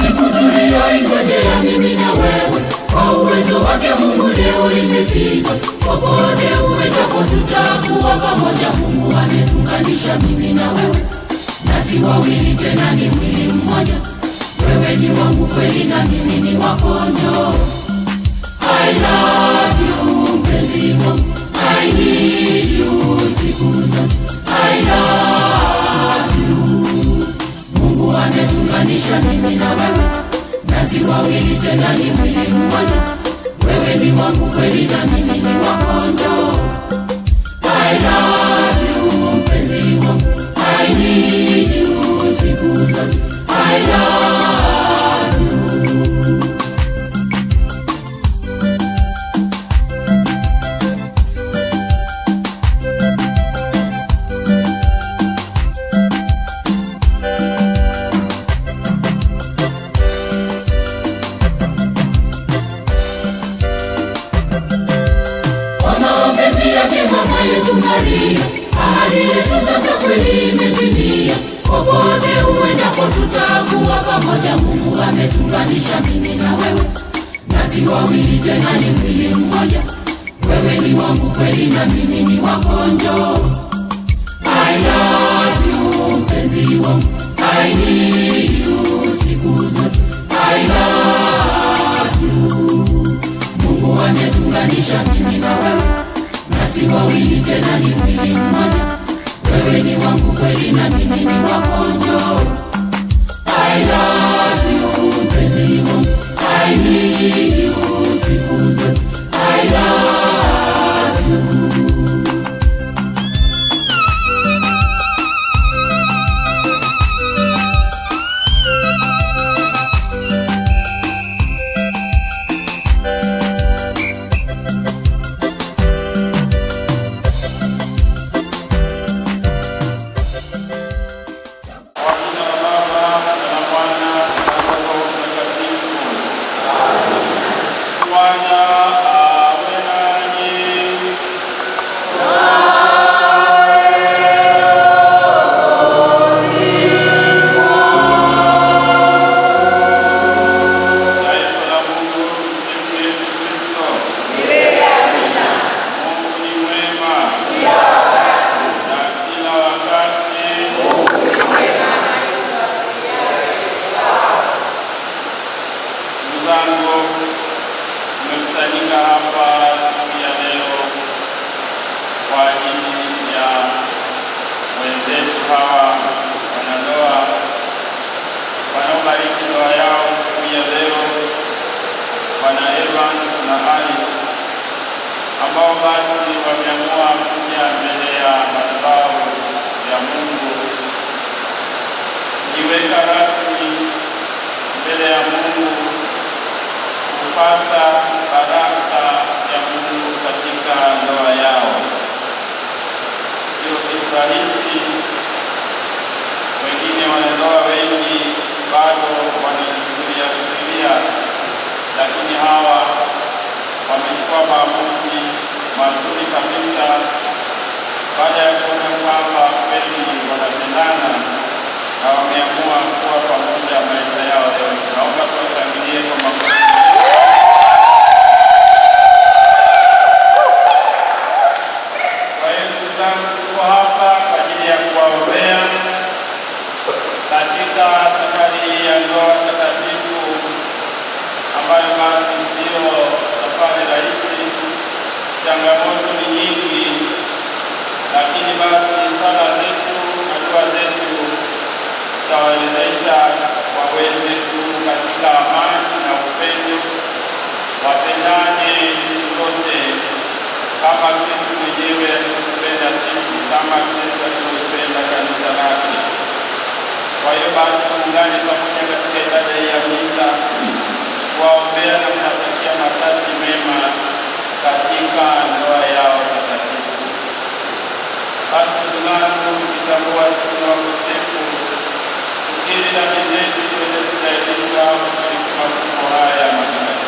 Siku tuliyoingojea mimi na wewe, kwa uwezo wake Mungu leo imefika. Popote uendapo tutakuwa pamoja. Mungu ametunganisha mimi na wewe, nasi wawili tena ni mwili mmoja. Wewe ni wangu kweli na mimi ni wako, njoo. I love you mpenzi wangu, I need you siku zote. I love you. Mungu ametunganisha mimi na wewe, nasi wawili tena ni mwili mmoja. Wewe ni wangu kweli na mimi ni wako, njoo. I love you mpenzi wangu, I need you siku zote. I love you. Kwa maombezi yake mama yetu Maria, ahadi yetu sasa kweli imetimia. Popote uendapo tutakuwa pamoja. Mungu ametunganisha mimi na wewe, nasi wawili tena ni mwili mmoja. Wewe ni wangu kweli na mimi ni wako, njoo. I love you mpenzi wangu, I need you siku zote. I love you. Mungu ametunganisha mimi na wewe, nasi wawili tena ni mwili mmoja. Wewe ni wangu kweli na mimi ni wako, njoo. I love you mpenzi wangu, I need you siku zote. I love you. Kwa jina la Baba na la Mwana na la Roho Mtakatifu. Bwana awe nanyi. Taifa la Mungu, tumsifu Yesu Kristo. Mungu ni mwema na kila wakati. Ndugu zangu, tumekusanyika hapa siku ya leo kwa ajili ya wenzetu hawa wanandoa wanaobariki ndoa yao siku ya leo, Bwana Evans na Alice, ambao basi wameamua kuja mbele ya madhabahu ya Mungu kujiweka rasmi mbele ya Mungu kupata baraka ya Mungu katika ndoa yao. Sio kitu rahisi. Wengine wanandoa wengi bado wanajizuia zuilia, lakini hawa wamechukua maamuzi mazuri kabisa baada ya kuona kwamba kweli wanapendana na wameamua kuwa pamoja maisha yao yote. Naomba tuwashangilie kwa makofi. Kwa hiyo ndugu zangu, tuko hapa kwa ajili ya kuwaombea katika safari hii ya ndoa takatifu ambayo basi sio safari rahisi, changamoto ni nyingi, lakini basi sala zetu na dua zetu zitawawezesha waweze kudumu katika amani na upendo, wapendane siku zote kama Kristo mwenyewe alivyotupenda sisi, kama Kristo alivyolipenda kanisa lake. Kwa hiyo basi tuungane pamoja katika ibada hii ya misa kuwaombea na kuwatakia matashi mema katika ndoa yao takatifu. Basi ndugu zangu, tukitambua sisi ni wakosefu, tukiri dhambi zetu tuweze kusaidika kushiriki mafumbo haya matakatifu.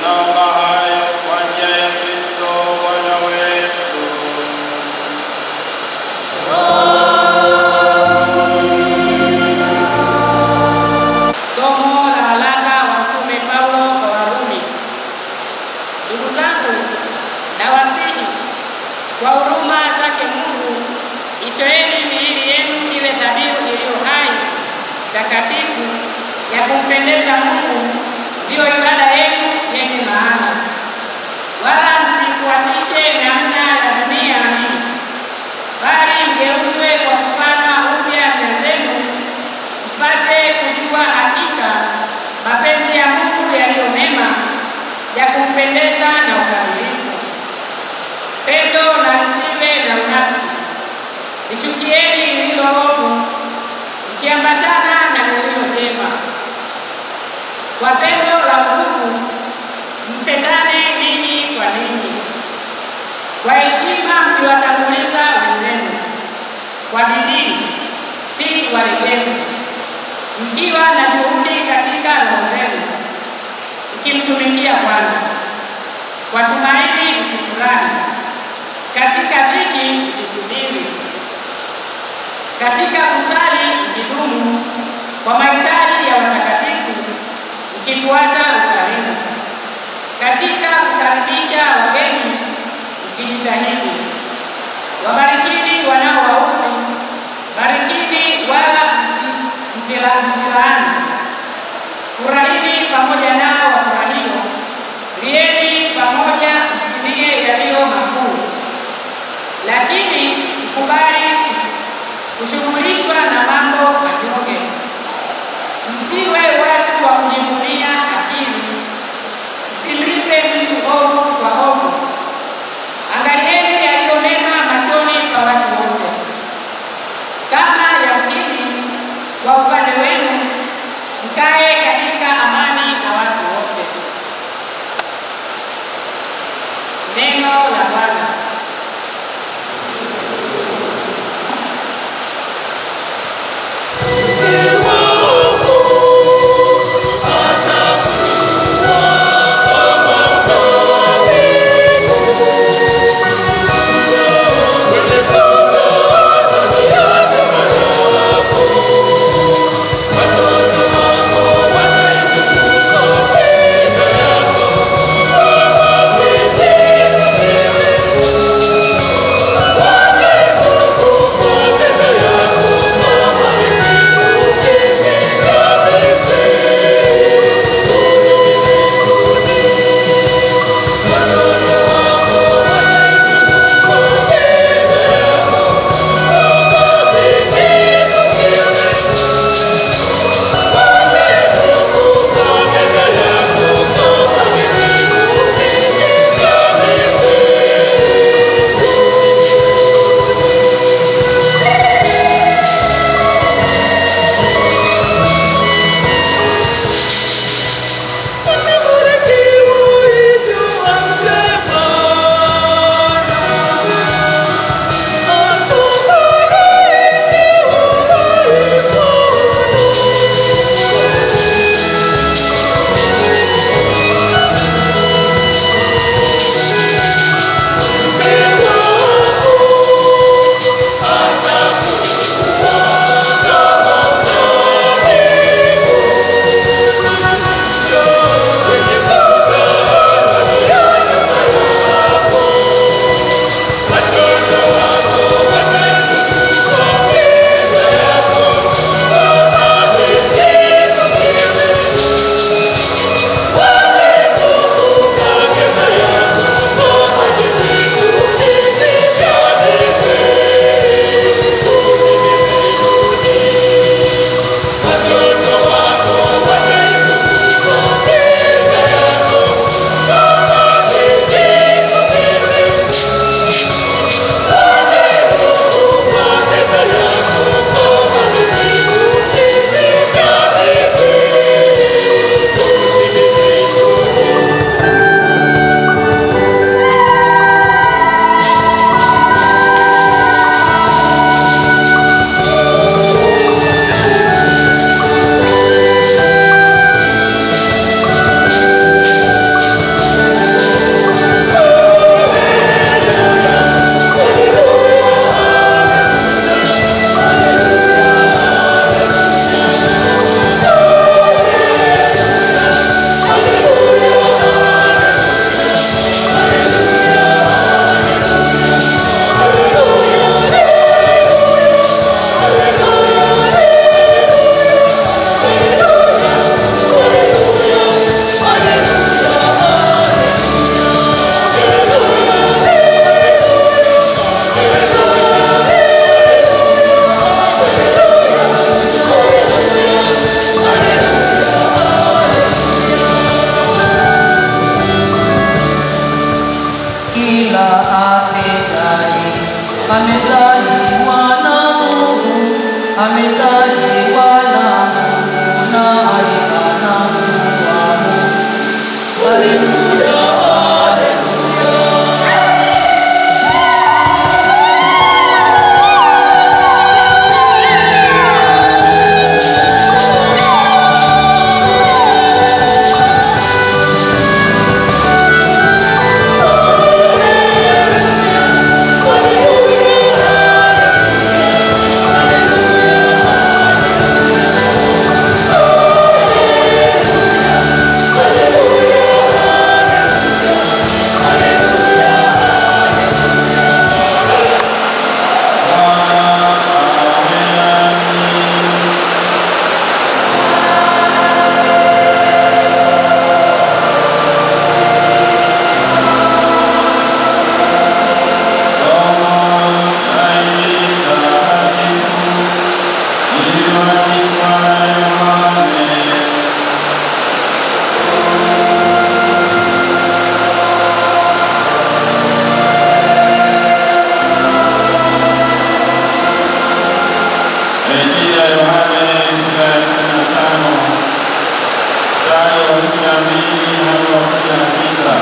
Tunaomba hayo kwa njia ya Kristo Bwana wetu. Somo la waraka wa Mtume Paulo kwa Warumi. Ndugu zangu, nawasihi kwa huruma zake Mungu, itoeni miili yenu iwe dhabihu iliyo hai, takatifu, ya kumpendeza Mungu, ndiyo ibada yenu yenye maana. Wala msifuatishe namna ya dunia hii, bali mgeuzwe kwa kufanywa upya nia zenu, mpate kujua hakika mapenzi ya Mungu yaliyo mema, ya kumpendeza na ukamilifu. Pendo na lisiwe na unafiki. Lichukieni lililo ovu, mkiambatana na lililo jema. Kwa pendo la udugu mpendane ninyi kwa ninyi, kwa heshima mkiwatanguliza wenzenu, kwa bidii, si walegevu, mkiwa na juhudi katika roho zenu, mkimtumikia Bwana, kwa tumaini mkifurahi, katika dhiki mkisubiri, katika kusali mkidumu, kwa mahitaji ya watakatifu mkifuata ukarimu, katika kukaribisha wageni mkijitahidi. Wabarikini wanaowaudhi, barikini wala msilaani. Furahini pamoja nao wafurahio, lieni pamoja, msilie yaliyo makuu. Lakini mkubali kushughulishwa na mambo madogo. Msiwe watu wa kujivunia akili, msimlipe mtu ovu kwa ovu. Angalieni yaliyo mema machoni pa watu wote. Kama yamkini, kwa upande wenu mkae katika amani na watu wote. Neno la Bwana. Watoto wako wataizunguka meza yako. Amezaliwa na Mungu na alikana kuwa Mungu. Haleluya, haleluya. Injili ya Yohane sura ya 15 mstari wa 12 hadi wa 16.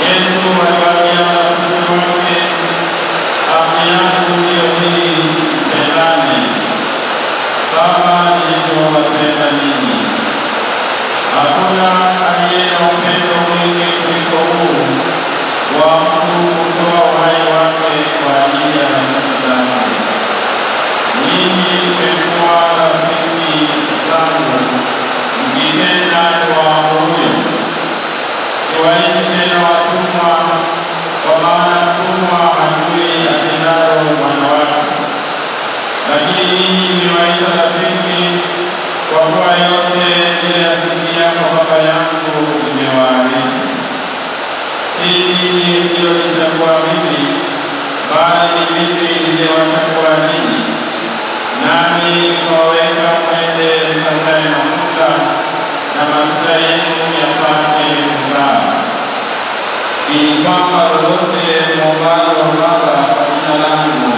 Yesu aliwaambia wanafunzi wake, amri yangu ndiyo hii, mpendane kama nilivyowapenda ninyi. Hakuna aliye na upendo mwingi kuliko huu wa mtu kutoa uhai wake kwa ajili ya rafiki zake. Ninyi mmekuwa rafiki zangu mkitenda niwaamuruyo. Siwaiti tena watumwa, kwa maana mtumwa hajui atendalo bwana wake. Lakini ninyi mmewaita rafiki, kwa kuwa yote niliyoyasikia kwa Baba yangu nimewaarifu. Si ninyi mlionichagua mimi, bali ni mimi niliyewachagua ninyi, nami nikawaweka mwende mkazae matunda, na matunda yenu yapate kuzaa, ili kwamba lolote mwombalo Baba kwa jina langu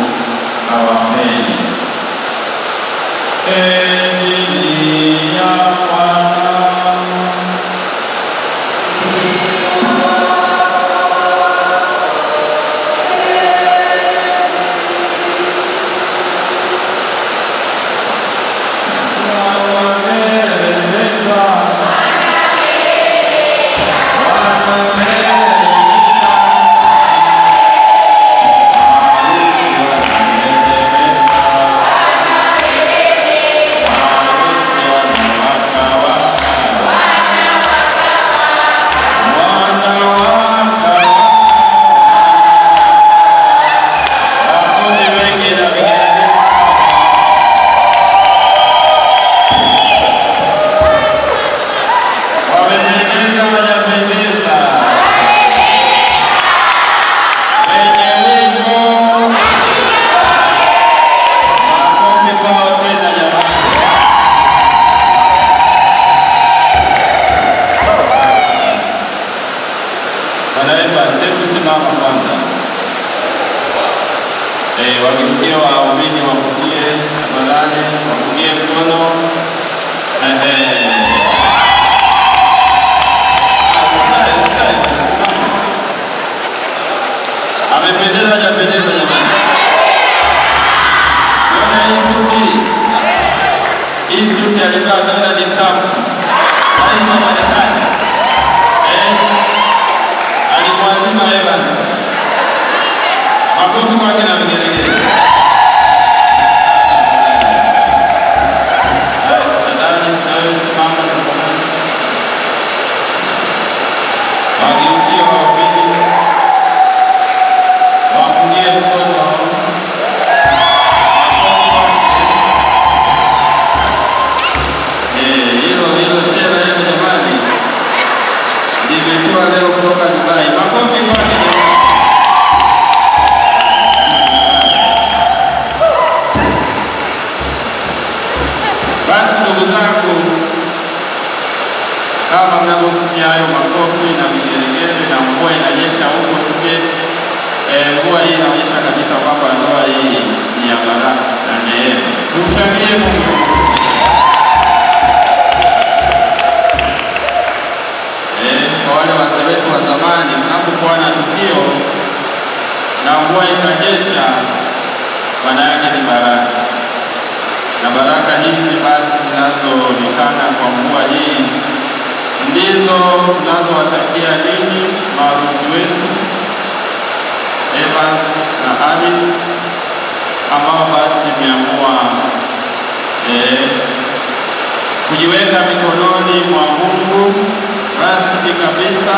awapeni. Injili ya Bwana. Wamependeza, wajapendeza? Wenye wivu, makofi kwao tena jamani. Bwana Evans, hebu simama kwanza. Wageukie waumini wapungie, tafadhali, wapungie mkono. Ehe. Amependeza, hajapendeza jamani? Ona hii suti. Hii suti alivaa Donald Trump, rais wa Marekani. Alimwazima Evans. Makofi kwake na vigelegele. Haya, tafadhali nawe simama tafadhali. Wageukie waumini, wapungie mkono. Hilo hilo shera hilo jamani, limekuwa leo kutoka Dubai. Makofi kwake jamani. Basi ndugu zangu, kama mnavyosikia hayo makofi na vigelegele na mvua inanyesha huko nje, mvua hii inaonyesha kabisa kwamba ndoa hii ni ya baraka na neema. Kwa wale wazee wetu wa zamani, mnapokuwa na tukio na mvua ikanyesha, maana yake ni baraka, na baraka hizi basi zinazoonekana kwa mvua hii ndizo tunazowatakia ninyi maharusi wetu Evans na Alice, ambao basi mmeamua kujiweka mikononi mwa Mungu rasmi kabisa,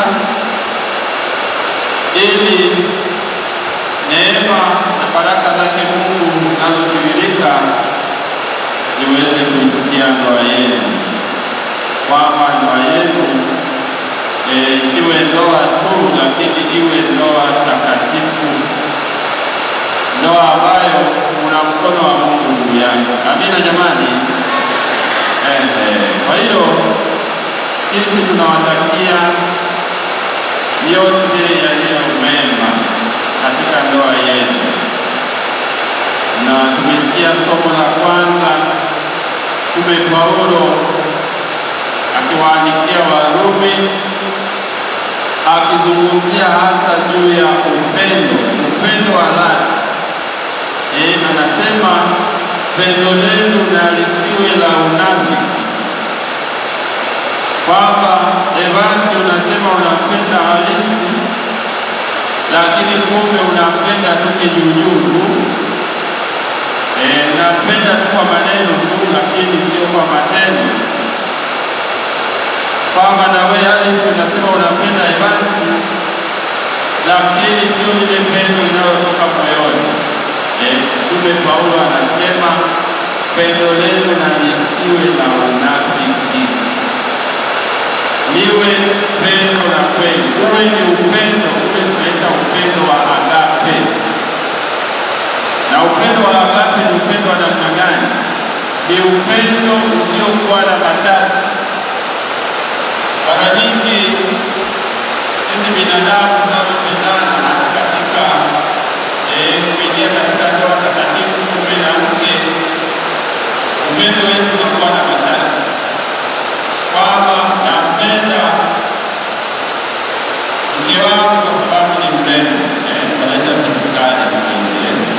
ili neema na baraka zake Mungu zinazotiririka ziweze kuifikia ndoa yenu, kwamba ndoa yenu isiwe ndoa tu, lakini iwe ndoa takatifu, ndoa ambayo kuna mkono wa Mungu juu yake. Amina jamani. Kwa hiyo sisi tunawatakia yote yaliyo mema katika ndoa yenu, na tumesikia somo la kwanza, Mtume Paulo akiwaandikia Warumi akizungumzia hasa juu ya upendo, upendo wa dhati. Anasema pendo lenu na lisiwe la unafiki, kwamba Evans unasema unampenda Halisi, lakini kumbe unampenda tu kijuujuu tu. Unampenda tu kwa maneno tu, lakini sio kwa matendo. Kwamba na wewe Alice unasema unampenda Evans, lakini sio ile pendo linalotoka moyoni. Mtume Paulo anasema pendo lenu na lisiwe la unafiki, liwe pendo la kweli, uwe ni upendo ule tunaita upendo wa agape. Na upendo wa agape ni upendo wa namna gani? Ni upendo usiokuwa na masharti. Mara nyingi sisi binadamu tunavyopendana hata katika kuingia katika ndoa takatifu, mume na mke, upendo wetu unakuwa na masharti, kwamba nampenda mke wangu kwa sababu ni mrembo, wanaita pisikali siku hizi.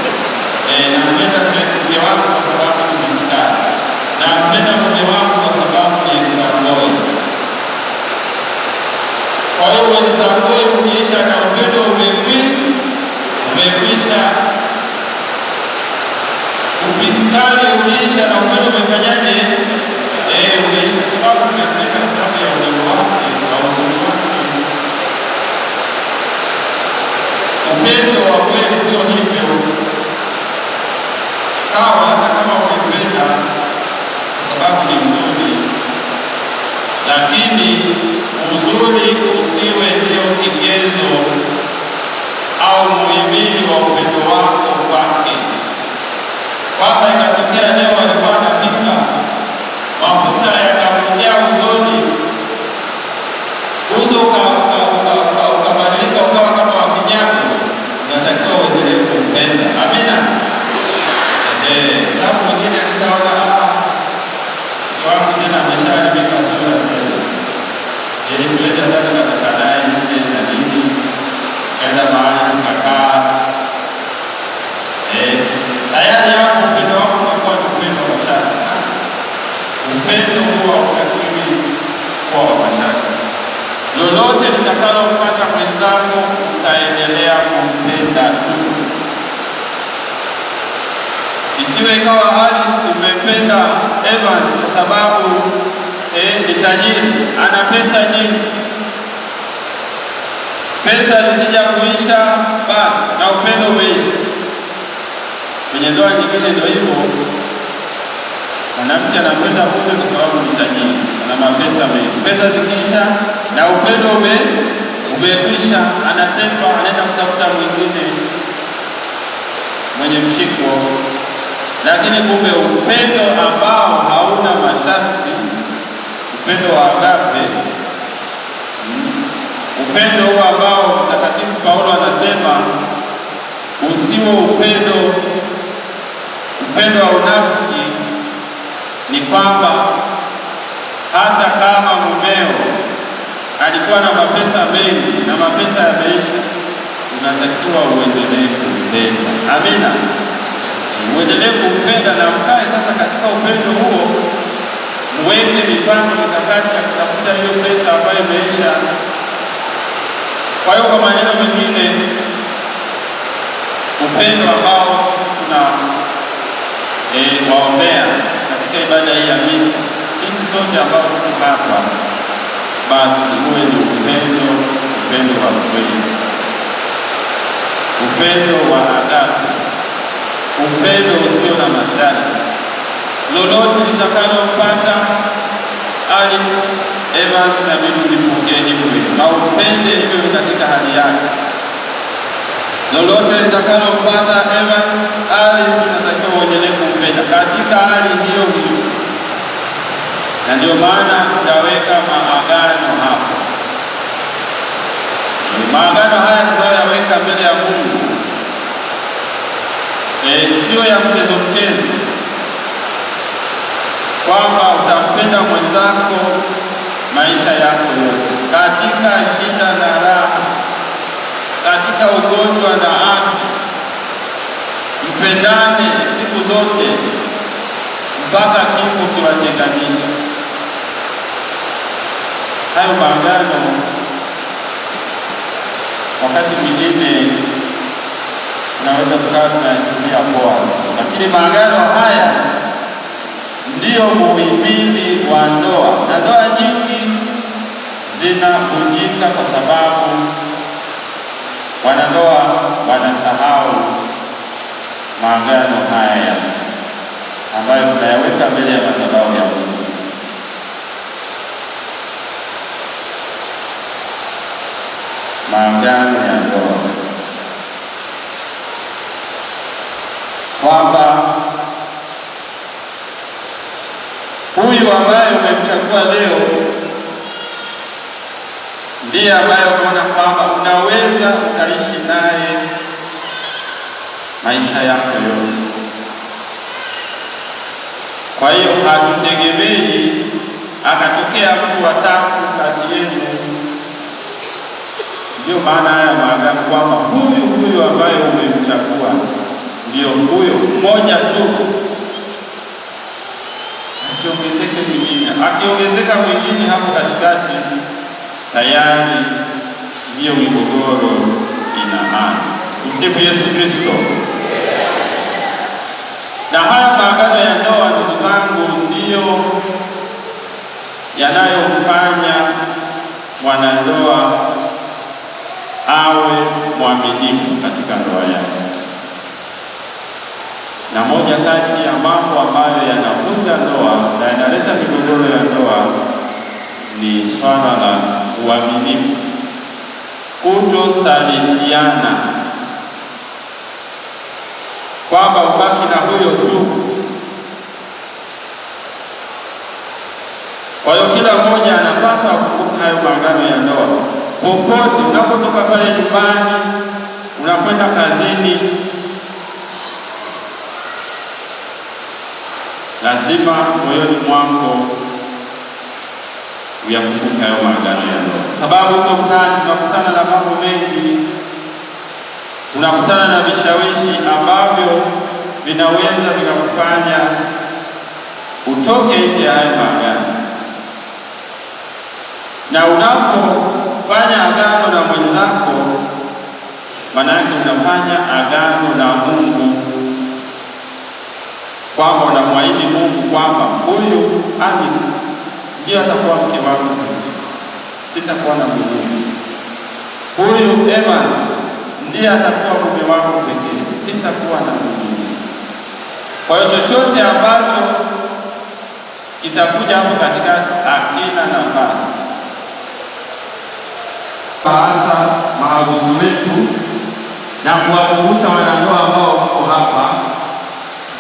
Nampenda mke wangu kwa sababu ni pisikali, nampenda mume wangu kwa sababu ni handsome. Kwa hiyo handsome ukiisha na upendo umekwisha, upisikali ukiisha na upendo umefanyaje? Umeisha, kwa sababu tunapenda kwa sababu ya urembo wake na uzuri wake. Upendo wa kweli sio hivyo. Sawa, hata kama umempenda kwa sababu ni mzuri, lakini uzuri usiwe ndio kigezo au muhimili wa upendo wako kwake. Kwamba ikatokea leo alikuwa anapika mafuta yakamjaa usoni, uso ukabadilika ukawa kama wa kinyago, unatakiwa uendelee kumpenda. Amina. Sababu mwingine akishaona mke wangu tena ameshaharibika sura tena, siwezi hata nikatoka naye nje na nini, kaenda mahali tukakaa, tayari hapo upendo wako unakuwa ni upendo wa mashaka. Upendo huwa hautakiwi kuwa wa mashaka. Lolote litakalompata mwenzako utaendelea kumpenda tu. Isiwe ikawa Alice umempenda Evans kwa sababu ni tajiri, ana pesa nyingi. Pesa zikija kuisha basi na upendo umeisha. Kwenye ndoa nyingine ndio hivyo, mwanamke anampenda mume kwa sababu ni tajiri, ana mapesa mengi. Pesa zikiisha na upendo umekwisha, anasema anaenda kutafuta mwingine mwenye mshiko. Lakini kumbe upendo ambao hauna masharti, upendo wa agape, upendo huo ambao Mtakatifu Paulo anasema usiwe upendo wa unafiki, ni kwamba hata kama mumeo alikuwa na mapesa mengi na mapesa yameisha, unatakiwa uendelee kumpenda. Amina, uendelee kumpenda na mkae sasa katika upendo huo, mweke mipango mikakati ya kutafuta hiyo pesa ambayo imeisha. Kwa hiyo kwa maneno mengine, upendo ambao sisi tuna waombea katika ibada hii ya misa, sisi sote ambao tuko hapa, basi uwe ni upendo, upendo wa kweli, upendo wa agape, upendo usio na masharti. Lolote litakalompata Alice Evans na mimi ulipokee hivyo na upende hivyo katika hali yake. Lolote litakalompata Evans, Alice unatakiwa uendelee kumpenda katika hali hiyo hiyo, na ndio maana tutaweka maagano hapa. Maagano haya tunayoyaweka mbele ya Mungu sio ya mchezo mchezo, kwamba utampenda mwenzako maisha yako yote, katika shida na raha, katika ugonjwa na afya, mpendane siku zote mpaka kifo kiwatenganishe. Hayo maagano wakati mwingine tunaweza tukawa tunayachukulia poa, lakini maagano haya ndiyo muhimili wa ndoa, na ndoa nyingi zinavunjika kwa sababu wanandoa wanasahau maagano haya ambayo tunayaweka mbele ya madhabahu ya Mungu. Maagano ya ndoa, kwamba huyu ambaye umemchagua leo ndiye ambaye umeona kwamba unaweza ukaishi naye maisha yako yote. Kwa hiyo hatutegemei akatokea mtu wa tatu kati yenu. Ndio maana haya maagano kwamba huyu huyu ambaye umemchagua ndio huyo mmoja tu, asiongezeke mwingine. Akiongezeka mwingine hapo katikati, tayari ndiyo migogoro inaanza. Msifu Yesu Kristo. Na haya maagano ya ndoa, ndugu zangu, ndiyo yanayomfanya mwanandoa awe mwaminifu katika ndoa yake. Na moja kati ya mambo ambayo yanavunja ndoa na yanaleta migogoro ya ndoa ni swala la uaminifu, kutosalitiana, kwamba ubaki na huyo tu. Kwa hiyo kila mmoja anapaswa kukumbuka hayo maagano ya ndoa. Popote unapotoka pale nyumbani, unakwenda kazini, lazima moyoni mwako uyakumbuke hayo maagano ya ndoa, sababu huko mtaani tunakutana na mambo mengi, tunakutana na vishawishi ambavyo vinaweza vikakufanya utoke nje ya hayo maagano. Na unapofanya agano na mwenzako, maana yake unafanya agano na Mungu, kwamba unamwahidi Mungu kwamba huyu Alice ndiye atakuwa mke wangu, sitakuwa na mwingine. Huyu Evans ndiye atakuwa mume wangu pekee, sitakuwa na mwingine. Kwa hiyo chochote ambacho kitakuja hapo katikati hakina nafasi. Hasa maharusi wetu na kuwakumbusha wanandoa ambao wako hapa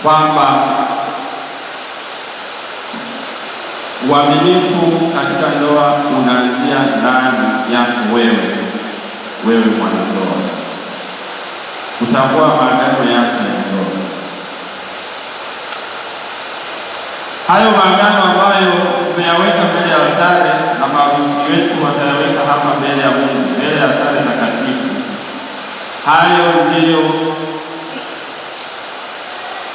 kwamba uaminifu katika ndoa unaanzia ndani yako wewe, wewe mwanandoa, kutambua maagano yako ya ndoa. Hayo maagano ambayo umeyaweka mbele ya altare na maharusi wetu watayaweka Hayo ndiyo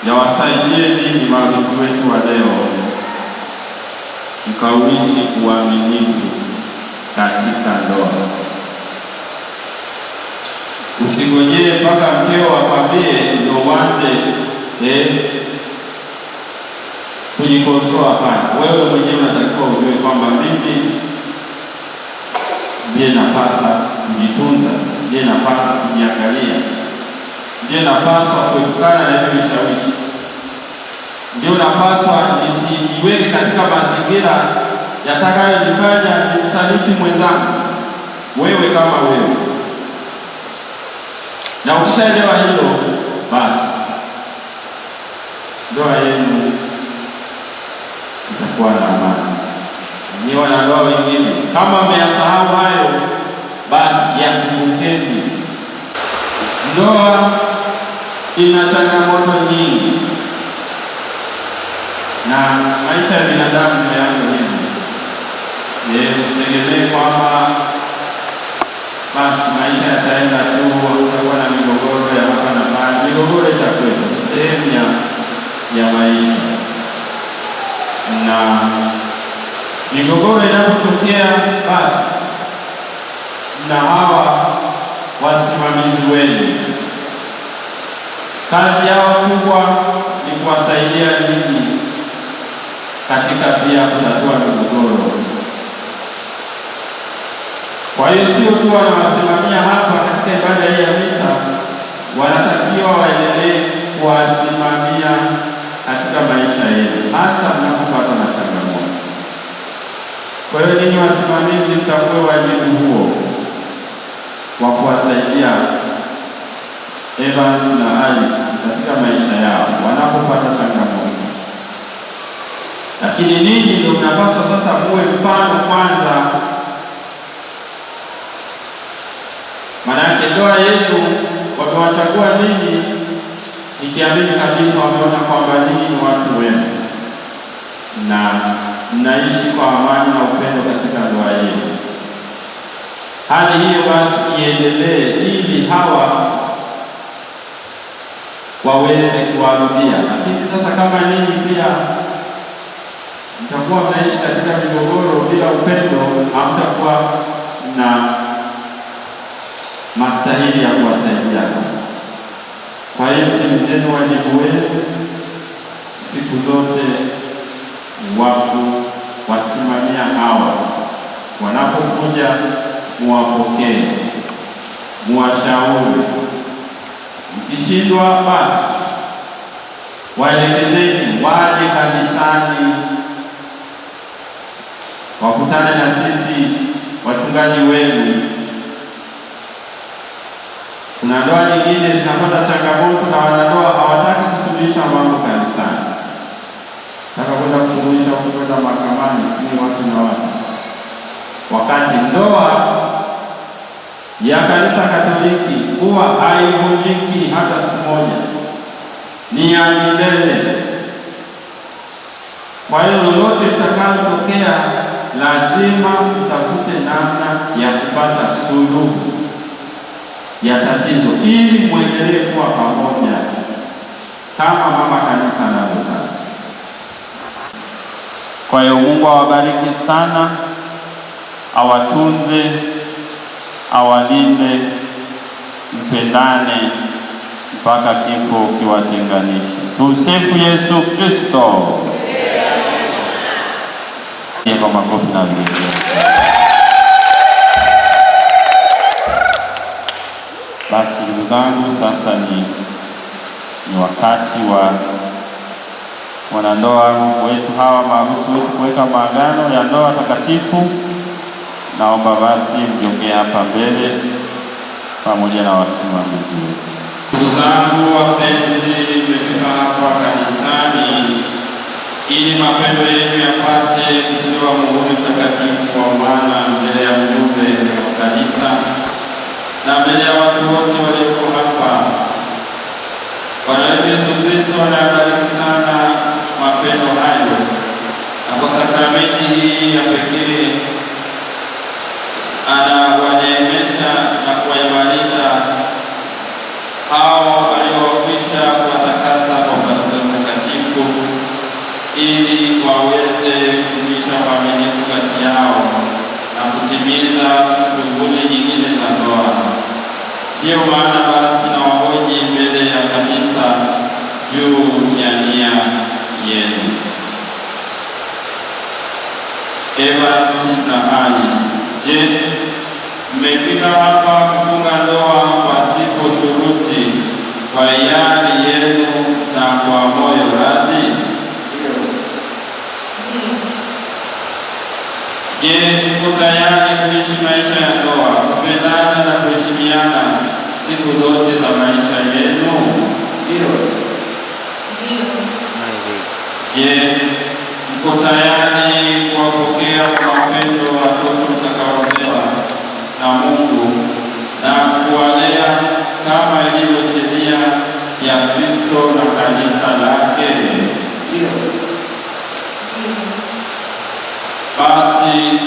yawasaidie ninyi maharusi wetu wa leo, mkauishi uaminifu katika ndoa. Usingojee mpaka mkeo akwambie ndio uanze kujikosoa. Hapana, wewe mwenyewe unatakiwa ujue kwamba mimi ndiye napasa kujitunza, ndiye napasa kujiangalia, ndiye napaswa kuepukana na hivi vishawishi, ndio napaswa nisijiweke katika mazingira yatakayonifanya nimsaliti mwenzangu. Wewe kama wewe, na ukishaelewa hilo, basi ndoa yenu itakuwa na amani. Ni wanandoa wengine, kama mmeyasahau hayo, basi yakumbukeni. Ndoa ina changamoto nyingi, na maisha ya binadamu yako hivi. Usitegemee kwamba basi maisha yataenda tu, kutakuwa na migogoro ya hapa na pale. Migogoro itakuwepo, sehemu ya maisha, na migogoro inapotokea, basi na hawa wasimamizi wenu, kazi yao kubwa ni kuwasaidia ninyi katika pia kutatua migogoro. Kwa hiyo sio tu wanawasimamia hapa katika ibada hii ya misa, wanatakiwa waendelee kuwasimamia katika maisha yenu, hasa mnapopatwa na changamoto. Kwa hiyo ninyi wasimamizi mtambue wajibu huo wa kuwasaidia Evans na Alice katika maisha yao wanapopata changamoto. Lakini ninyi ndio mnapaswa sasa muwe mfano kwanza. Maanake ndoa yenu wamewachagua ninyi, nikiamini kabisa wameona kwamba ninyi ni watu wema na mnaishi kwa amani na upendo katika ndoa yenu. Hali hiyo basi iendelee ili hawa waweze kuwarudia. Lakini sasa kama ninyi pia mtakuwa mnaishi katika migogoro bila upendo, hamtakuwa na mastahili ya kuwasaidia. Kwa hiyo timizeni wajibu wenu siku zote wa kuwasimamia hawa. Wanapokuja muwapokee, muwashauri. Mkishindwa basi waelekezeni waje kanisani, wakutane na sisi wachungaji wenu. Kuna ndoa nyingine zinapata changamoto na wanandoa hawataki kusuluhisha mambo kanisani, nataka kwenda kusuluhisha huko, kwenda mahakamani, sijui watu na watu, wakati ndoa ya kanisa Katoliki huwa haivunjiki hata siku moja, ni ya milele. Kwa hiyo lolote litakalotokea lazima mtafute namna ya kupata suluhu ya tatizo ili muendelee kuwa pamoja kama mama kanisa anavyotaka. Kwa hiyo Mungu awabariki sana, awatunze, awalinde, mpendane mpaka kifo kiwatenganishe. Tumsifu Yesu Kristo. Kwa makofi na vigelegele. Basi ndugu zangu, sasa ni wakati wa wanandoa wetu hawa maharusi wetu kuweka maagano ya ndoa takatifu. Naomba basi mjongee hapa mbele pamoja na wasimamizi wetu. Ndugu zangu wapenzi, mmefika hapa kanisani ili mapendo yenu yapate kutiwa muhuri mtakatifu wa Bwana mbele ya mjumbe wa kanisa na mbele ya watu wote walioko hapa. Bwana wetu Yesu Kristo anabariki sana mapendo hayo, na kwa sakramenti hii ya pekee anawaneemesha na kuwaimarisha Ndiyo maana basi nawahoji mbele ya kanisa juu ya nia yenu. Evans na Alice, je, mmefika hapa kufunga ndoa pasipo shuruti kwa hiari yenu na kwa moyo radhi? Je, mko tayari kuishi maisha ya ndoa, kupendana na kuheshimiana siku zote za maisha yenu? Ndio. Je, mko tayari kuwapokea kwa mapendo watoto mtakaopewa na Mungu na kuwalea kama ilivyo sheria ya Kristo na kanisa lake? Ndio. Basi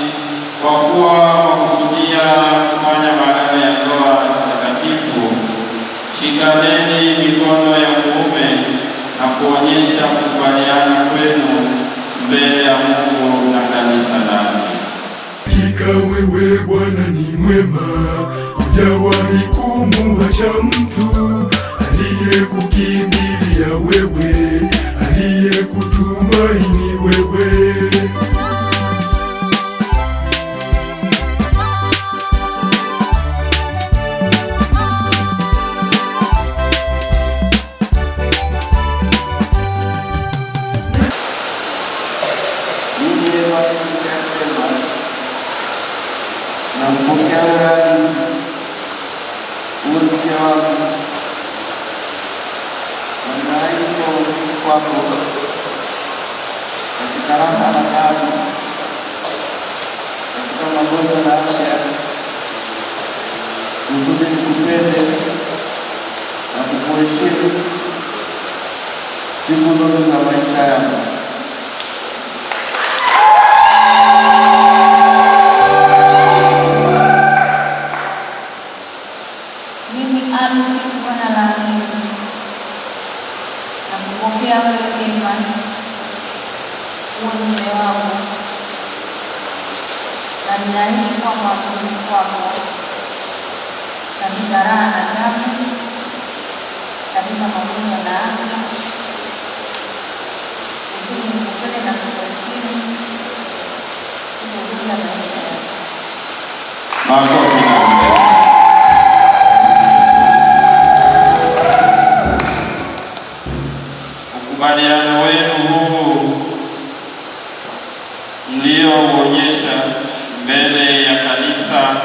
kwa kuwa mwakusudia kufanya maagano ya ndoa takatifu, shikaneni mikono ya kuume na kuonyesha kukubaliana kwenu mbele ya Mungu na kanisa lake. Hakika wewe Bwana ni mwema, hujawahi kumuacha mtu aliyekukimbilia wewe, aliyekutumaini wewe. Mimi Evans Mkesema nampokea wewe Alice uwe mke wangu, na ninaahidi kuwa mwaminifu kwako katika raha na taabu, katika magonjwa na afya, kusudi nikupende na kukuheshimu siku zote za maisha yangu. Mimi Alice Bwana la Amini, nakupokea wewe Evans uwe mume wangu, na ninaahidi kuwa mwaminifu kwako katika raha na taabu, katika magonjwa na afya, kusudi nikupende na kukuheshimu siku zote za maisha yangu. Makofi na mbele. Ukubaliano wenu huu mliouonyesha mbele ya kanisa,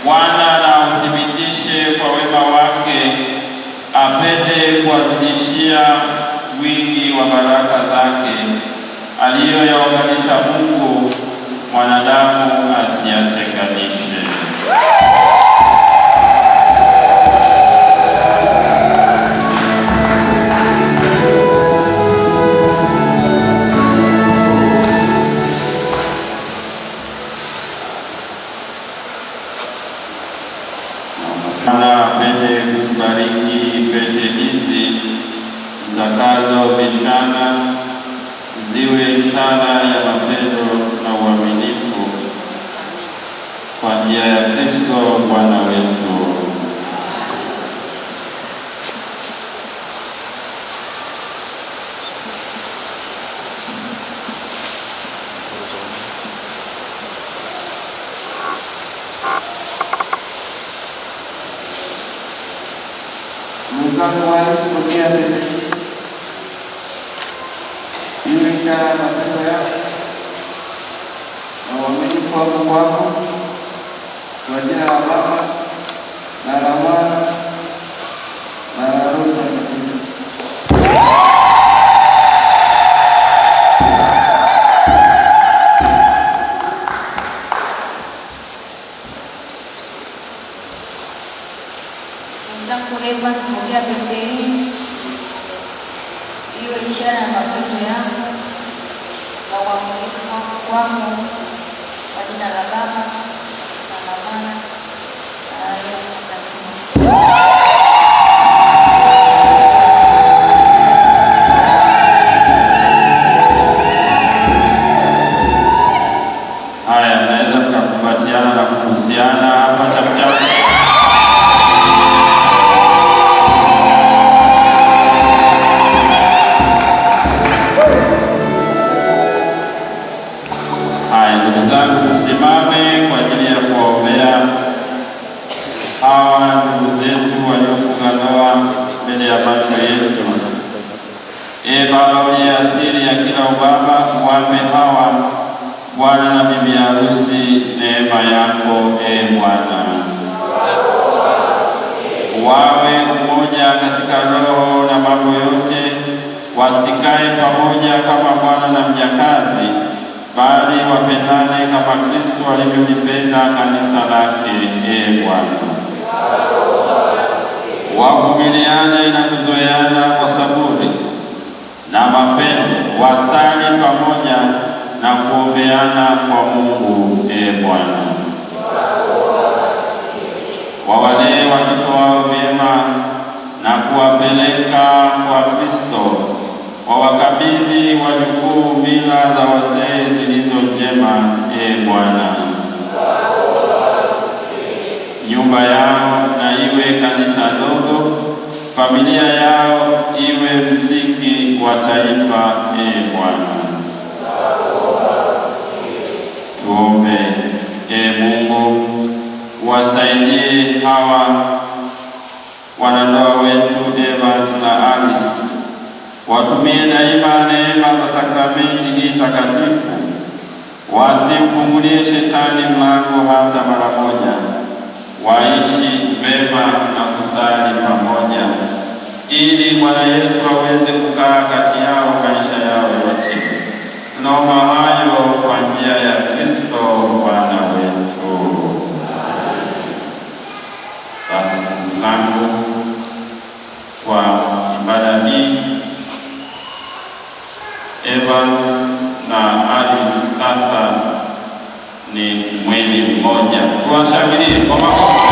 Bwana na uthibitishe kwa wema wake, apende kuwazidishia wingi wa baraka zake aliyoyaunganisha Mungu, mwanadamu asiyatenganishe. Bwana apende kuzibariki pete hizi mtakazovishana, ziwe ishara ya mapendo na uaminifu kwa njia ya Kristo Bwana wetu. Mwenzangu Alice, pokea pete hii iwe ishara ya mapendo yako na uaminifu wako kwako, kwa jina la Baba na la Mwana na la Roho Mtakatifu. Mwenzangu Evans, pokea pete hii iwe ishara ya mapendo yako na uaminifu wako kwako, kwa jina la Baba na la Mwana na la Roho Mtakatifu. Haya, mnaweza mkakumbatiana na kubusiana hapa chapchap. neema yako, e Bwana. Wawe umoja katika roho na mambo yote, wasikae pamoja kama bwana na mjakazi, bali wapendane kama Kristo alivyolipenda kanisa lake, e Bwana. Wavumiliane na kuzoeana kwa saburi na mapendo, wasali pamoja na kuombeana kwa Mungu, e Bwana. Wawalee watoto wao vyema na kuwapeleka kwa Kristo, wawakabidhi wajukuu mila za wazee zilizo njema, e Bwana. Nyumba yao na iwe kanisa dogo, familia yao iwe msingi wa taifa, e Bwana. Tuombe. E Mungu, wasaidie hawa wanandoa wetu Evans na Alice, watumie daima neema za sakramenti hii takatifu, wasimfungulie shetani mlango hata mara moja, waishi vema na kusali pamoja, ili Bwana Yesu aweze kukaa kati yao maisha yao yote. Tunaomba hayo kwa njia ya Kristo Bwana wetu. Basi ndugu zangu, kwa ibada hii Evans na Alice sasa ni mwili mmoja. Tuwashangilie kwa makofi.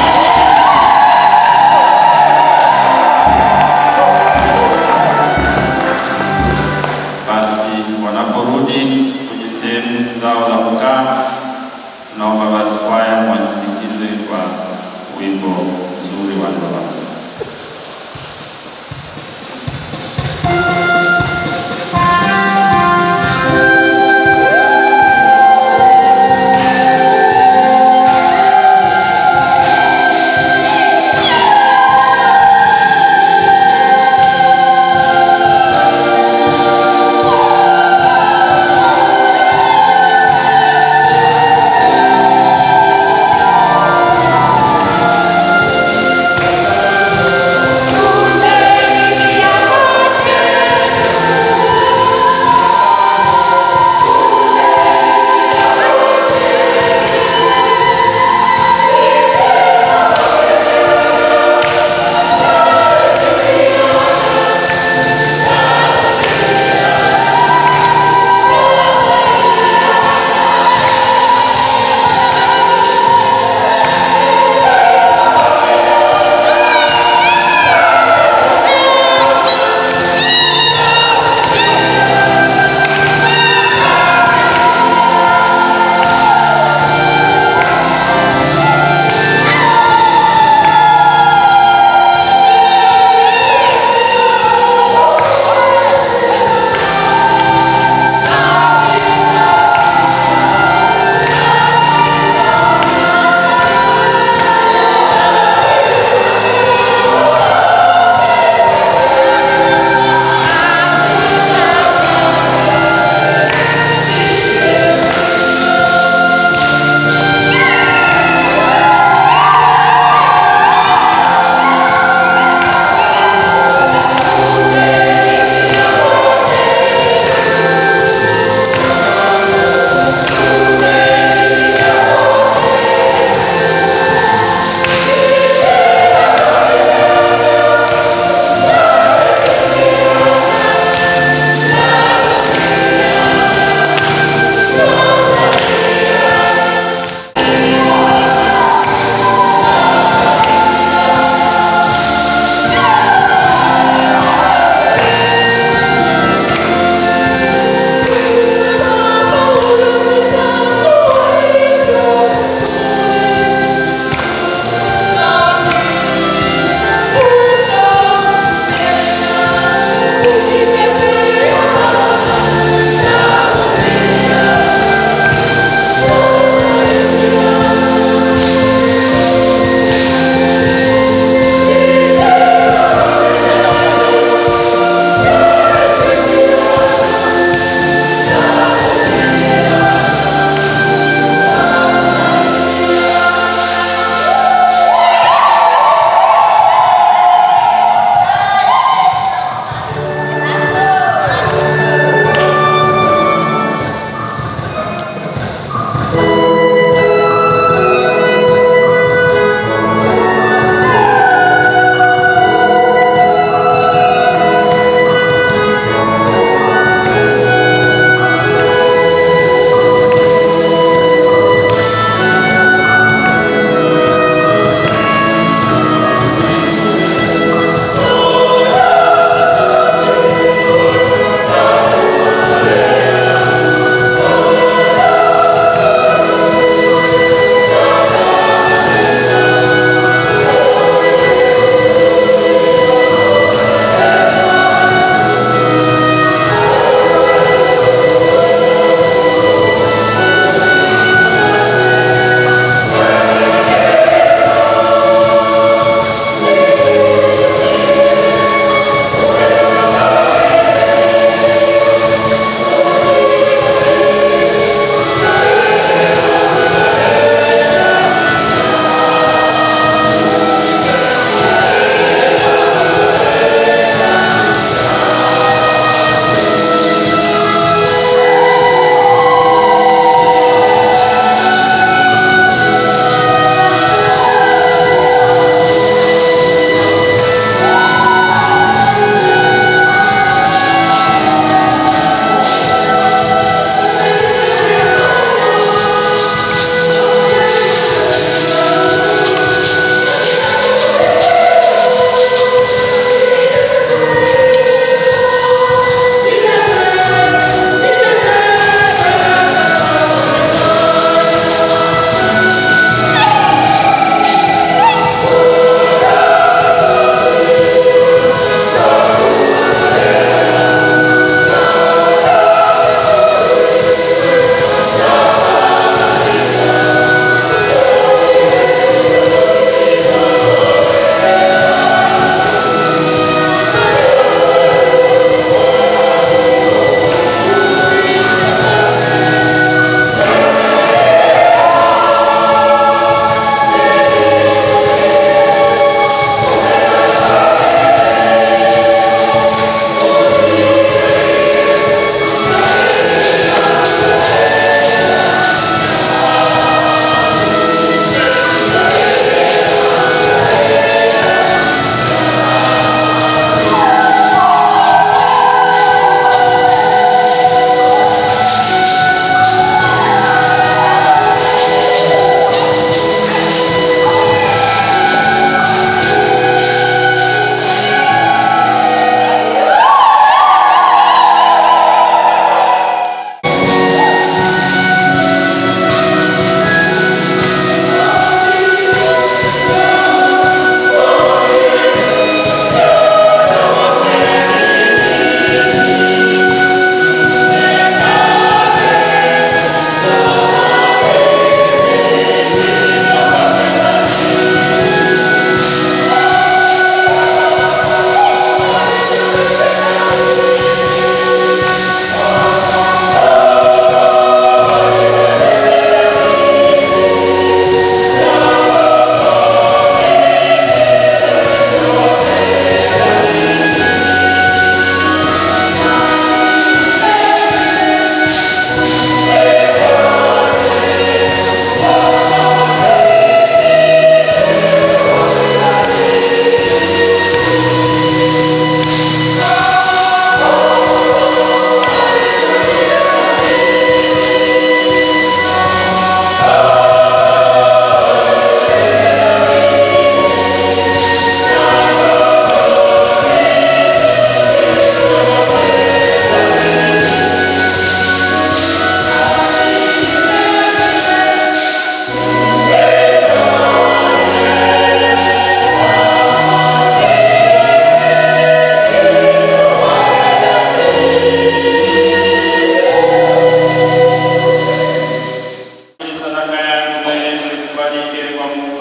Basi wanaporudi kwenye sehemu zao za kukaa, tunaomba basi kwaya mwasindikize kwa wimbo mzuri wa ndoa. Thank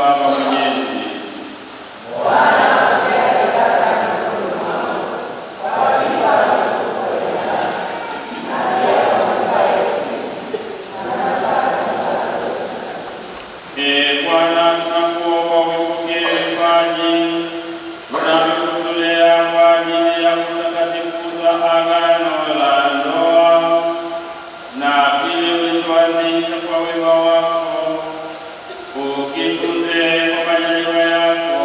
Baba Mwenyezi. Ee Bwana, tunakuomba uipokee vipaji tunavyokutolea kwa ajili ya kutakatifuza agano la ndoa na kile ulichoanzisha kwa wema wako, ukitunze kwa majaliwa yako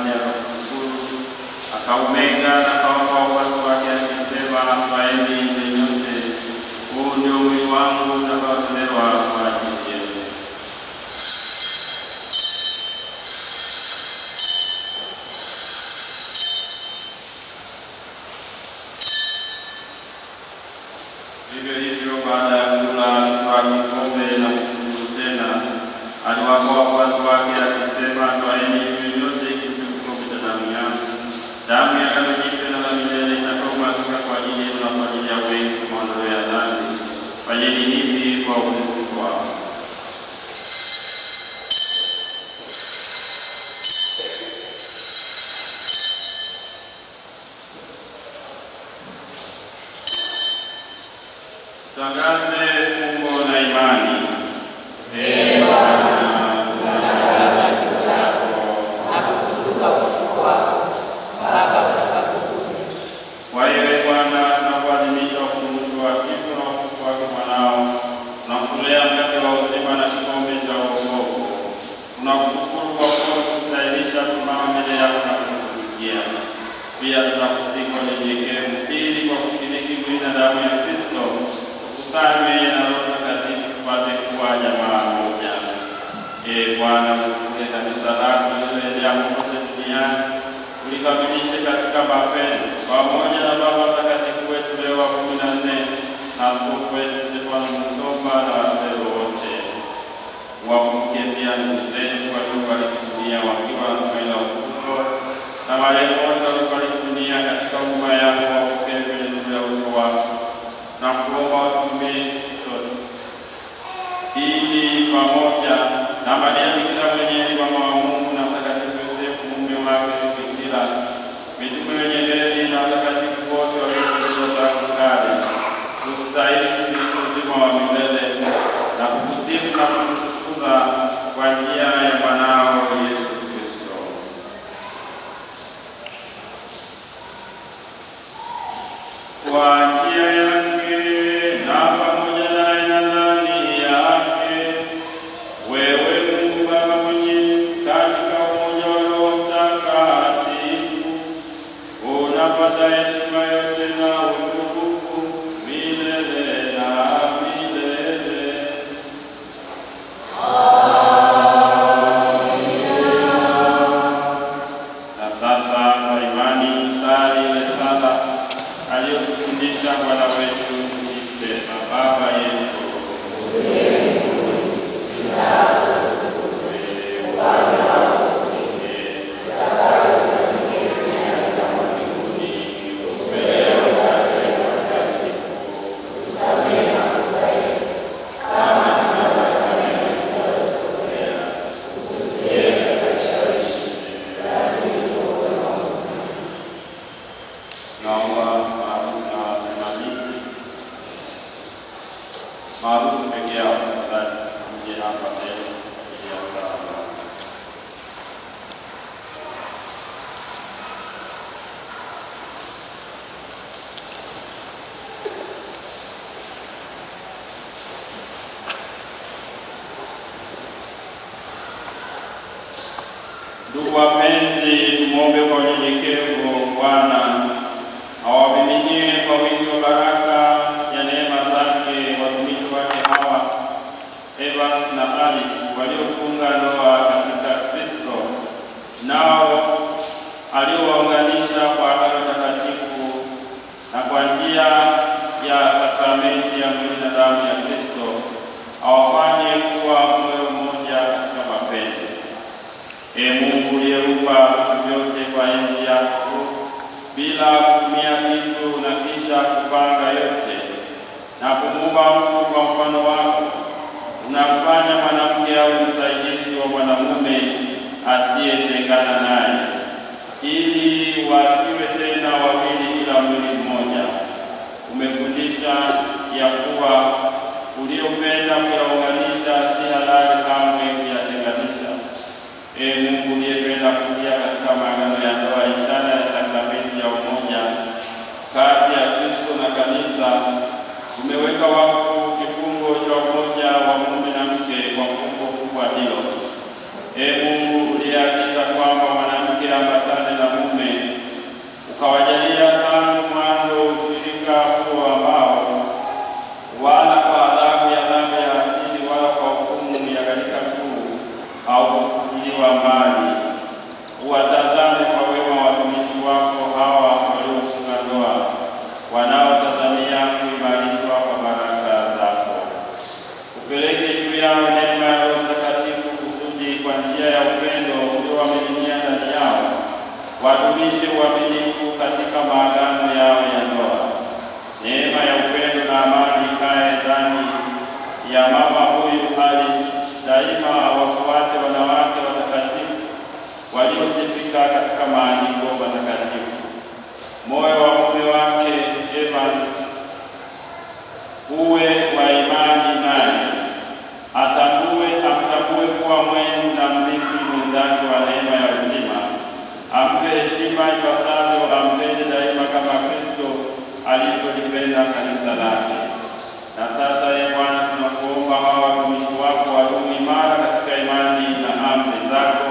mkate, akakushukuru, akaumega na akawapa wafuasi wake akisema, twaeni mle nyote, huu ndio mwili wangu utakaotolewa kwa ajili yenu. Vivyo hivyo baada ya kula, akatwaa kikombe na kushukuru tena, aliwapa wafuasi wake akisema, twaeni mnywe nyote, hiki ndicho kikombe cha damu yangu, damu ya agano jipya na la milele, itakayomwagika kwa ajili yenu na kwa ajili ya wengi kwa maondoleo ya dhambi. Fanyeni hivi kwa ukumbusho wangu. Tangaze fumbo la imani. Ee Bwana, tunatangaza kifo chako na kufufuka kwako mpaka utakapokuja. Kwa hiyo ee Bwana, tunakuadhimisha ukumbusho wa kifo na ufufuko wake mwanao, tunakutolea mkate wa uzima na kikombe cha wokovu. Tunakushukuru kwa kuwa umetustahilisha kusimama mbele yako na kukutumikia. Pia tunakusihi kwa unyenyekevu, ili kwa kushiriki mwili na damu ya Kristo tukusanywe na Roho Mtakatifu tupate kuwa jamaa moja. Ee Bwana, ulikumbuke kanisa lako lililoenea popote duniani, ulikamilishe katika mapendo, pamoja na Baba Mtakatifu wetu Leo wa 14 na askofu wetu Stefano Musomba na wazee wote. Wakumbuke pia ndugu zetu waliofariki dunia wakiwa na tumaini la ufufuko, na marehemu wote waliofariki dunia katika huruma yako wapokee kwenye nuru ya uso wako, na kuomba watuhurumie sisi sote, ili pamoja na Maria Bikira mwenyeji mama wa Mungu na Mtakatifu Yosefu mume wake Bikira, mitume wenye heri na watakatifu wote waliopendezwa tangu kale, tustahili kushiriki uzima wa milele na kukusifu na kukutukuza kwa njia ya mwanao Yesu Kristo. Kwa njia yake na pamoja naye na ndani yake, wewe Mungu Baba Mwenyezi, katika umoja wa Roho Mtakatifu, unapata heshima yote na utukufu milele na milele. Na sasa kwa imani sali ile sala aliyotufundisha Bwana wetu tukisema: Baba yetu Naomba maharusi na wasimamizi, maharusi peke yao tafadhali, mje hapa mbele kwa ajili ya sala. Ndugu wapenzi, tumwombe kwa unyenyekevu Bwana awamiminie kwa wingi wa baraka ya neema zake watumishi wake hawa Evans na Alice waliofunga ndoa katika Kristo, nao aliowaunganisha kwa agano takatifu na kwa njia ya sakramenti ya mwili na damu ya Kristo, awafanye kuwa moyo mmoja katika mapenzi. Ee Mungu uliyeumba vitu vyote kwa enzi yako bila kutumia kitu na kisha kupanga yote na kumuumba mtu kwa mfano wako, unamfanya mwanamke awe msaidizi wa mwanamume asiyetengana naye, ili wasiwe tena wawili ila mwili mmoja. Umefundisha ya kuwa uliopenda kuyaunganisha si halali kamwe kuyatenganisha. Ee Mungu uliyependa kutia katika maagano ya ndoa ishara ya sakramenti ya umoja kati ya Kristo na kanisa, umeweka wakfu kifungo cha umoja wa mume na mke kwa fumbo kubwa hilo. Ee Mungu uliyeagiza kwamba mwanamke ambatane Wadumishe uaminifu katika maagano yao ya ndoa. Neema ya upendo na amani ikae ndani ya mama huyu Alice, daima awafuate wanawake watakatifu waliosifika katika maandiko matakatifu. Moyo wa mume wake Evans uwe wa imani naye, atambue amtambue kuwa mwenzi na mrithi mwenzake wa neema ya uzima, ampe heshima ipasavyo, ampende daima kama Kristo alivyolipenda kanisa lake. Na sasa, ee Bwana, tunakuomba hawa watumishi wako wadumu imara katika imani na amri zako,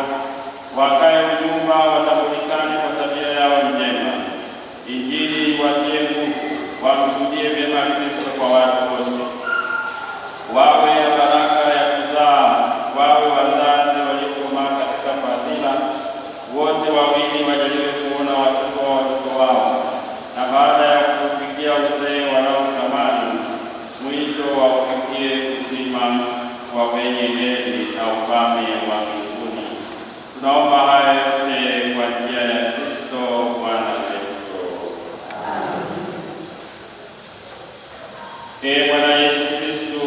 wakae unyumba, watambulikane kwa tabia yao njema. Injili watie nguvu, wamshuhudie vyema Kristo kwa watu wote, wawe ya baraka ya kuzaa, wawe wazazi waliokomaa katika fadhila. Wote wawili wajaliwe kuona watoto wa watoto wao, na baada ya kufikia uzee wanaotamani, mwisho waufikie uzima wa wenye heri na ufalme wa mbinguni. Tunaomba haya yote kwa njia ya Kristo Bwana wetu. Ee Bwana Yesu Kristo,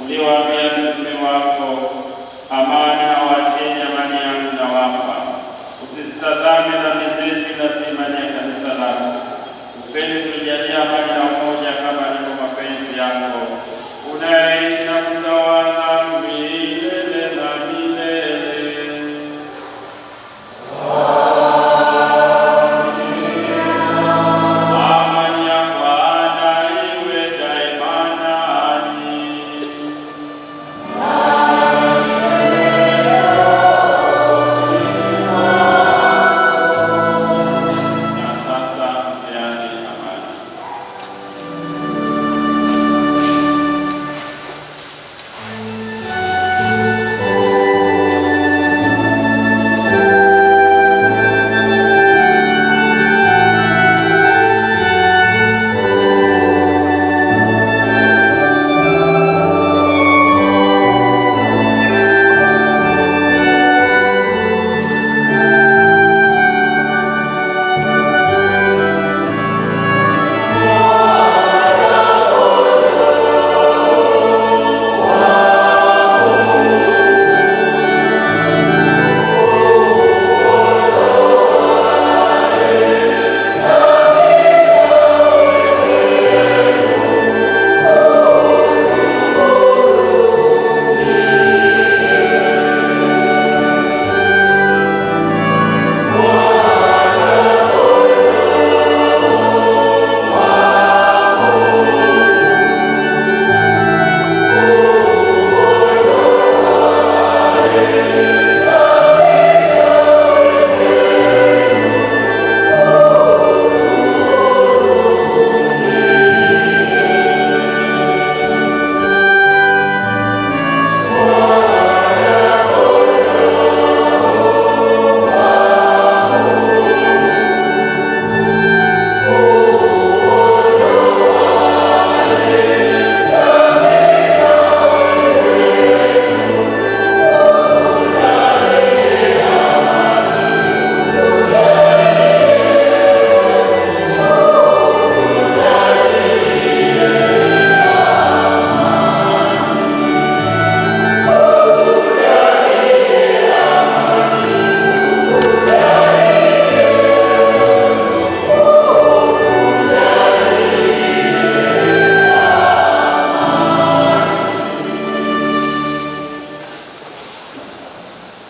uliwaambia mitume wako, amani nawaacheni, amani yangu nawapa. Usizitazame dhambi zetu, ila si imani ya kanisa lako. Upende kulijalia amani na umoja kama ilivyo mapenzi yako, unayeishi na kutawala milele na milele. Amani ya Bwana iwe daima nanyi. Na sasa mpeane amani.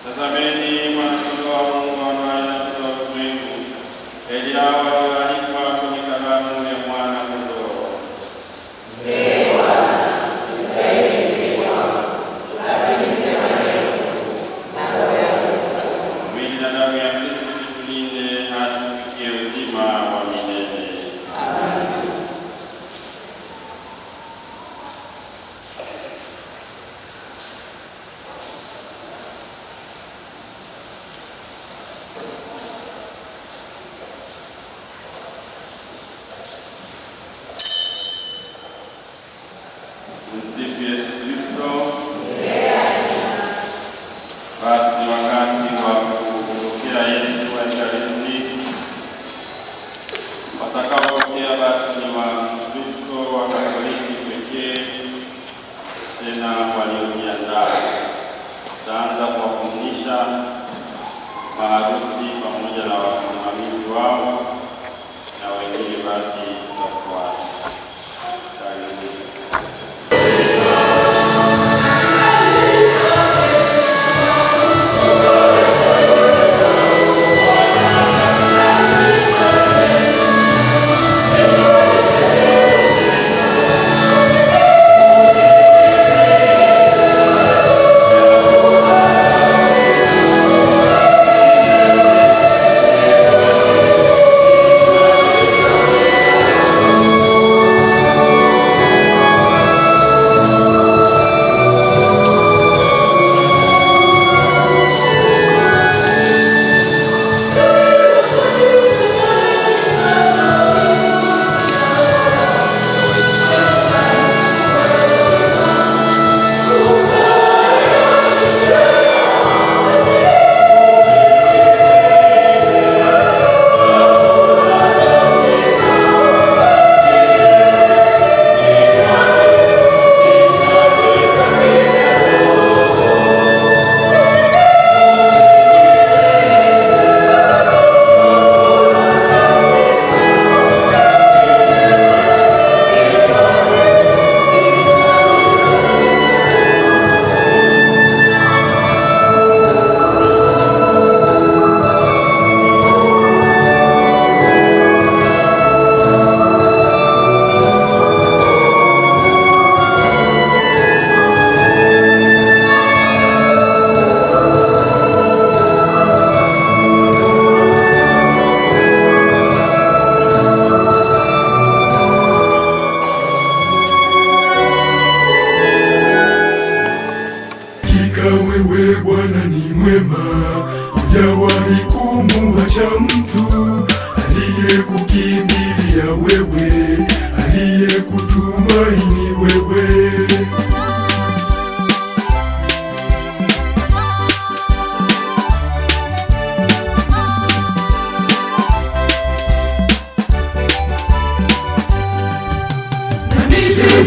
Tazameni mwana-kondoo wa Mungu aondoaye dhambi za ulimwengu. Heri hao walioalikwa kwenye karamu ya Mwana-Kondoo. Mwili na damu ya Kristo vitulinde hadi tufikie uzima wa milele.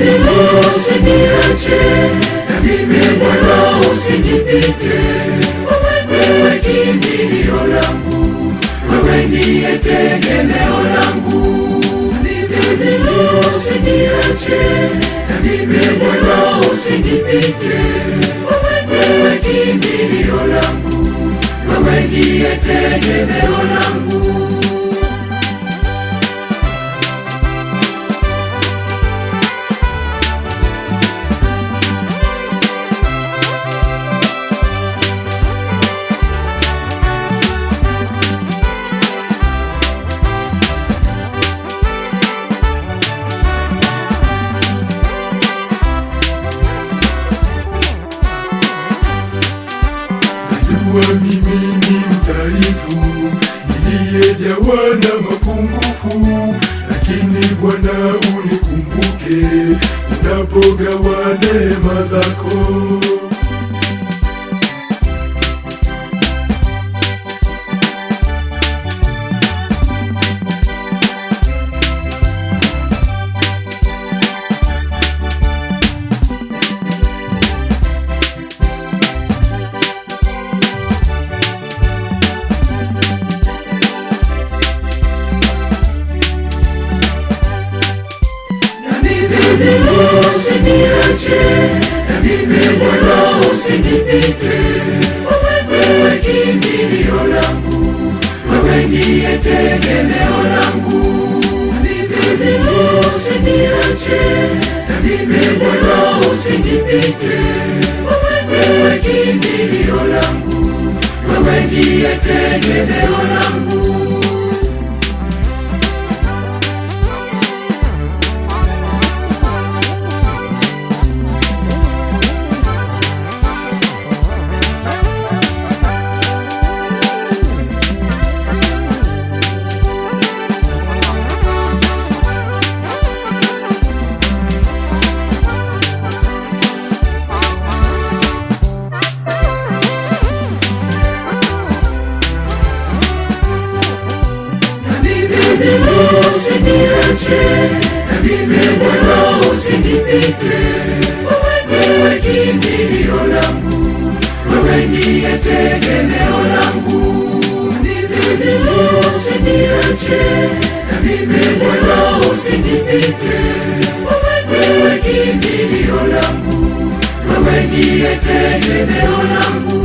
mimi usiniache, na mimi Bwana usinipite. Wewe kimbilio langu, wewe ndiye tegemeo langu. Mimi usiniache, na mimi Bwana usinipite. Wewe kimbilio langu, wewe ndiye tegemeo langu. Najua mimi ni mdhaifu, niliyejawa na mapungufu, lakini Bwana unikumbuke unapogawa neema zako. Mimi usiniache, na mimi Bwana usinipite. Wewe kimbilio langu, wewe ndiye tegemeo langu. Mimi usiniache, na mimi Bwana usinipite. Wewe kimbilio langu, wewe ndiye tegemeo langu. Mimi usiniache, na mimi Bwana usinipite. Wewe kimbilio langu, wewe ndiye tegemeo langu. Mimi usiniache, na mimi Bwana usinipite. Wewe kimbilio langu, wewe ndiye tegemeo langu.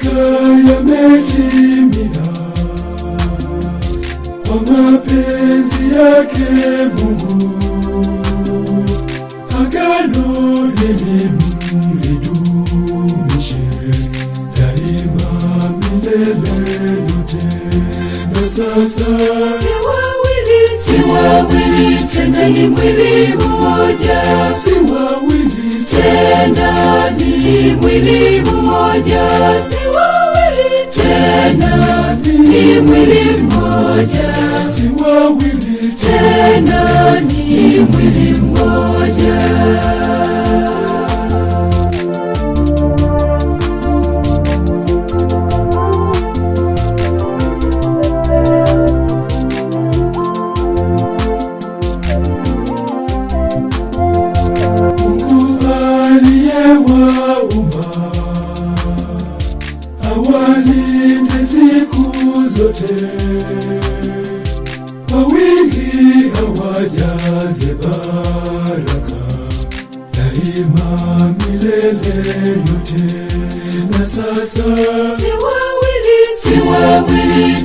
Hakika yametimia kwa mapenzi yake Mungu. Agano hili mlidumishe daima milele yote. Na sasa si wawili tena, ni mwili mmoja. Si wawili tena, ni mwili mmoja. Si wawili tena, ni mwili mmoja. Si wawili tena, ni mwili mmoja. Mungu aliyewaumba awalinde siku zote, kwa wingi awajaze baraka daima milele yote. Na sasa si wawili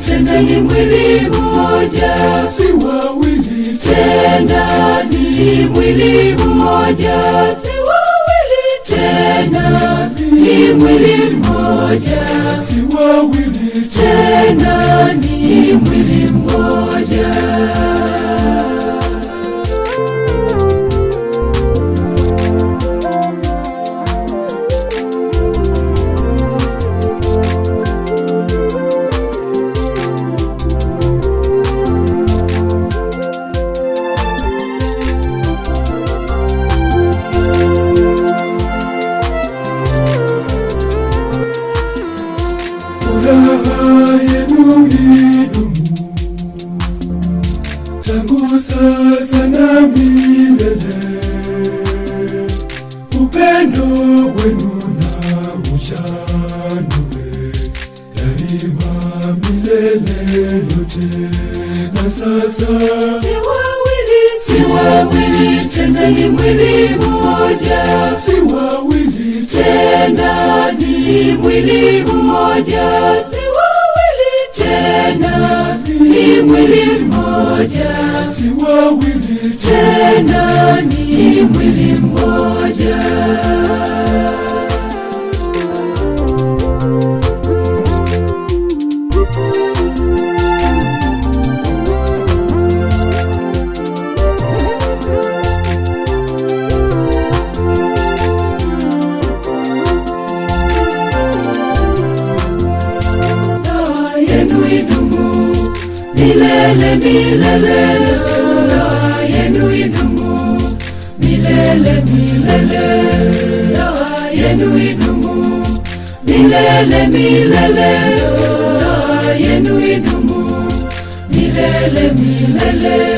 tena, ni mwili mmoja. Si wawili tena, ni mwili mmoja. Si wawili tena, ni mwili mmoja. Si wawili tena, ni mwili mmoja. Furaha yenu idumu tangu sasa na milele. Upendo wenu na uchanue daima milele yote. Na sasa si wawili tena, ni mwili mmoja. Si wawili tena, ni mwili mmoja. Si wawili tena, ni mwili mmoja. Si wawili tena, ni mwili mmoja. Ndoa yenu idumu milele milele, ndoa yenu idumu milele milele, ndoa yenu idumu milele milele, ndoa yenu idumu milele milele.